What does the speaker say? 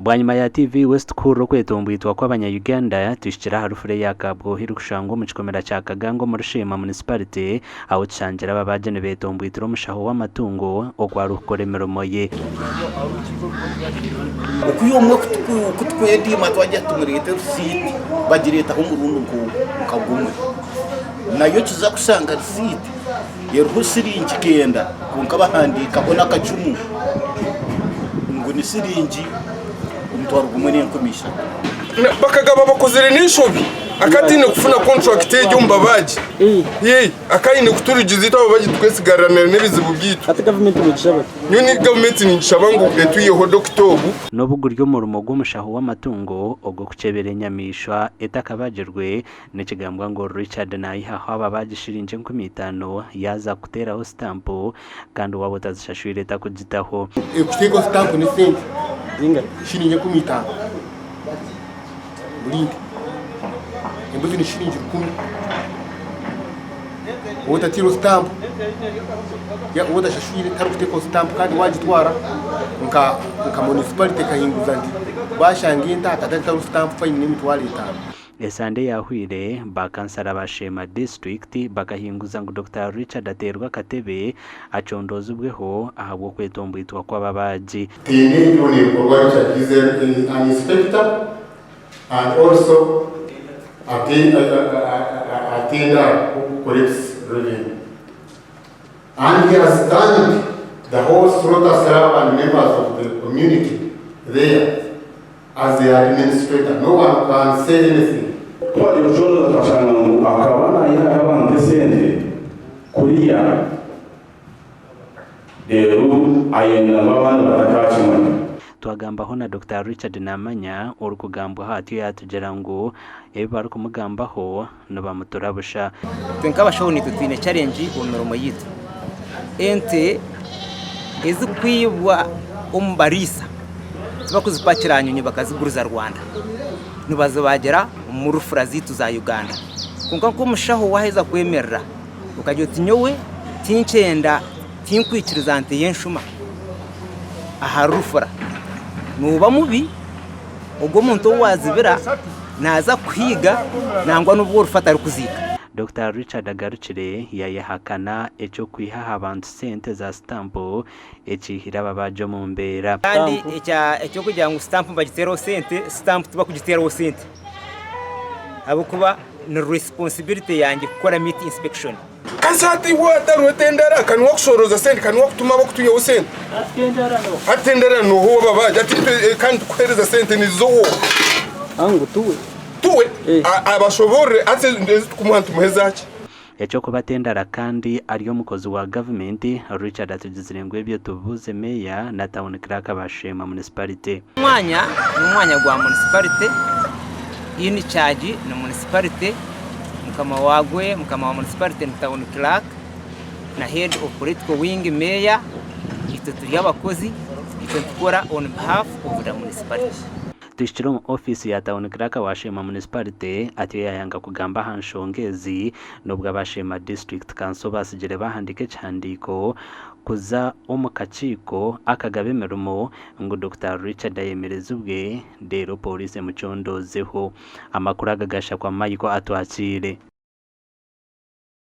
Bwanyima ya TV West kuhurira okwetomboitwa kw'abanya Uganda, tuhikire aha rufuro eya Kabwohe erikushangwa omu kikomera kya Kaganga omuri Sheema Municipality ahu tushangire ababaagi nibetomboitira omushaho w'amatungo oku arikukora emirimo ye. Okwiha omwe ku tukwediima twagira tumureete risiiti bagireetaho omurundi nka gumwe. Nayo kiza kushanga risiiti eriho siringi kenda kwonka bahandiikaho n'akacumu ngu ni siringi 1030. Bakagaba bakozire n'enshobi akataine kufuna contract egyo omu babaagi. Akaine kuturugiza itwe ababaagi tukesigaranira n'ebizibu byaitu. Hati gavumenti negishaba ki? Nyowe ni gavumenti ningishaba ngu etwiheho dokita ogu. N'obu guri omurimo gw'omushaho w'amatungo ogw'okukyebera enyamaishwa etakabagirwe, Nikigambwa ngu Richard nayihaho ababaagi shiringi 5000 yaaza kuteeraho sitampu kandi waaba otazishashwire takugitaho. Kuteekaho sitampu n'esente shiringi 50 buri nte. Embuzi ni shiringi 1000. Waaba otataireho sitampu, waaba otashashwire tarikuteekaho sitampu kandi waagitwara nka munisipalite ekahinguza nti baashanga ente aha katare etariho sitampu fayini n'emitwaro etaano. Esande eyahwire, ba kansara ba Sheema disiturikiti bakahinguza ngu Dokita Richard ateerwe akatebe acondoozibweho ahabw'okwetomboitwa kw'ababaagi. Twine ebyo nebikorwa Richard is an inspector and also a tender who collects revenue and he has thanked the whole slaughter slab and members of the community there As the administrator no one can say anything. Twagira kucondooza twashanga ngu akaba naihaho abantu esente kuriya reero ayenda ngu abandi batakaakimanya. Twagambaho na Dokita Richard Namanya orikugambwaho atyo yaatugira ngu ebi barikumugambaho nibamutura busha. Itwe nk'abashaho naitwe twine challenge omu mirimo yaitu. Ente ezikwibwa omu bariisa tibakuzipakira aha nyonyi bakaziguriza Rwanda, nibazibagira omu rufura zaitu za Uganda. Kwonka nk'omushaho waaheza kwemerera okagira oti nyowe tinkyenda, tinkwikiriza nte y'enshuma ahari rufura, nooba mubi. Ogwo omuntu ou waazibira naaza kukuhiiga nangwa n'obu orifa atarikuziika. Dokita Richard Agarukire yayehakana eky'okwiha aha bantu sente za sitampu ekiihire ababaagi omu mbeera. Kandi eky'okugira ngu sitampu nibagiteeraho sente, sitampu tibakugiteeraho sente ahabw'okuba ni responsibility yangye kukora meat inspection. Kasi hati iwe atariho tendera ka niwe akushoroza sente ka niwe akutuma abakutwihaho sente hati tendera noha owababaagi hati itwe ka nitukuhereza sente nizo woha Angu tuwe. Tuwe abashoborore hati ezi tukumuha nitumuha ezaki. Eky'okuba tendera kandi ari omukozi wa gavumenti, Richard atugizire ngu ebyo tubibuuze meeya na tawuni clerk ba Sheema munisipalite. Omwanya n'omwanya gwa munisipalite, in charge ni munisipalite. Mukama wagwe, mukama wa municipality ni town clerk na head of political wing mayor, itwe turi abakozi, itwe nitukora on behalf of the municipality. Tuhikire omu ofiisi ya Town Clerk wa Sheema Municipality atyo yayanga kugamba aha nshonga ezi n'obwo aba Sheema District Council batsigire bahandiika ekihandiiko kuza omu kakiiko akagaba emirimo ngu Dokita Richard ayemerezibwe reero Pooriisi emucondoozeho. Amakuru aga gashakwa Michael Atwakiire.